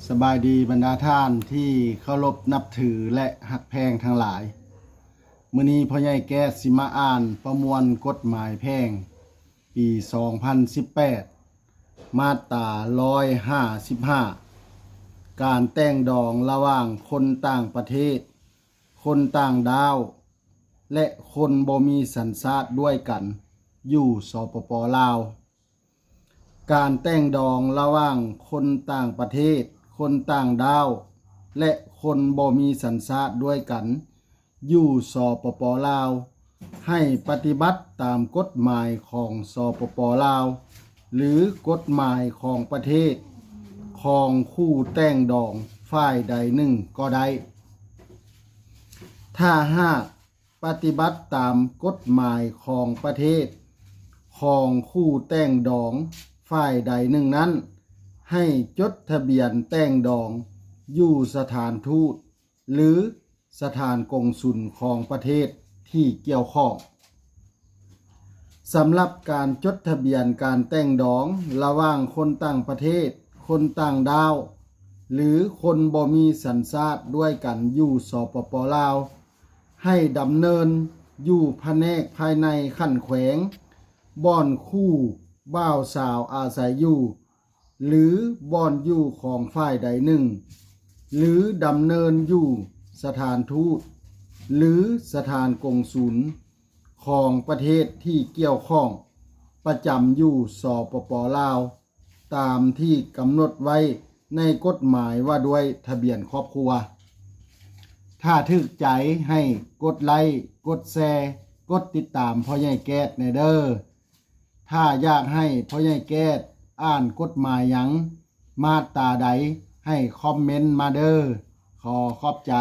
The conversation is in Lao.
ສະບາຍດີບັນດາທ່ານທີ່ເຄົາລົບນັບຖື ແລະ ຮັກແພງທັງຫຼາຍ. ມື້ນີ້ພໍ່ໃຫຍ່ແກ້ດຊິມາອ່ານປະມວນກົດໝາຍແພ່ງປີສອງພັນສິບແປດ ມາດຕາຮ້ອຍຫ້າສິບຫ້າ ການແຕ່ງດອງລະຫວ່າງຄົນຕ່າງປະເທດ, ຄົນຕ່າງດ້າວ ແລະ ຄົນບໍ່ມີສັນຊາດດ້ວຍກັນຢູ່ ສປປ ລາວ. ການແຕ່ງດອງລະຫວ່າງຄົນຕ່າງປະເທດ, ຄົນຕ່າງດ້າວ ແລະ ຄົນບໍ່ມີສັນຊາດດ້ວຍກັນຢູ່ ສປປ ລາວ ໃຫ້ປະຕິບັດຕາມກົດໝາຍຂອງ ສປປ ລາວ ຫຼື ກົດໝາຍຂອງປະເທດຂອງຄູ່ແຕ່ງດອງຝ່າຍໃດໜຶ່ງກໍໄດ້. ຖ້າຫາກປະຕິບັດຕາມກົດໝາຍຂອງປະເທດຂອງຄູ່ແຕ່ງດອງຝ່າຍໃດໜຶ່ງນັ້ນ, ໃຫ້ຈົດທະບຽນແຕ່ງດອງຢູ່ສະຖານທູດ ຫຼື ສະຖານກົງສຸນຂອງປະເທດທີ່ກ່ຽວຂ້ອງ. ສຳລັບການຈົດທະບຽນການແຕ່ງດອງລະຫວ່າງຄົນຕ່າງປະເທດ, ຄົນຕ່າງດ້າວ ຫຼື ຄົນບໍ່ມີສັນຊາດດ້ວຍກັນຢູ່ ສປປ ລາວ, ໃຫ້ດຳເນີນຢູ່ພະແນກພາຍໃນຂັ້ນແຂວງ, ບ່ອນຄູ່ບ່າວສາວອາໄສຢູ່ ຫຼື ບ່ອນຢູ່ຂອງຝ່າຍໃດໜຶ່ງ ຫຼື ດຳເນີນຢູ່ສະຖານທູດ ຫຼື ສະຖານກົງສຸນຂອງປະເທດທີ່ກ່ຽວຂ້ອງປະຈຳຢູ່ ສປປ ລາວ ຕາມທີ່ກຳນົດໄວ້ໃນກົດໝາຍວ່າດ້ວຍທະບຽນຄອບຄົວ. ຖ້າຖືກໃຈໃຫ້ກົດໄລ້, ກົດແຊ, ກົດຕິດຕາມພໍ່ໃຫຍ່ແກ້ດແດ່ເດີ້. ຖ້າຢາກໃຫ້ພໍ່ໃຫຍ່ແກ້ດອ່ານກົດໝາຍຫຍັງ, ມາດຕາໃດ, ໃຫ້ຄອມເມັນມາເດີ້. ຂໍຂອບໃຈ.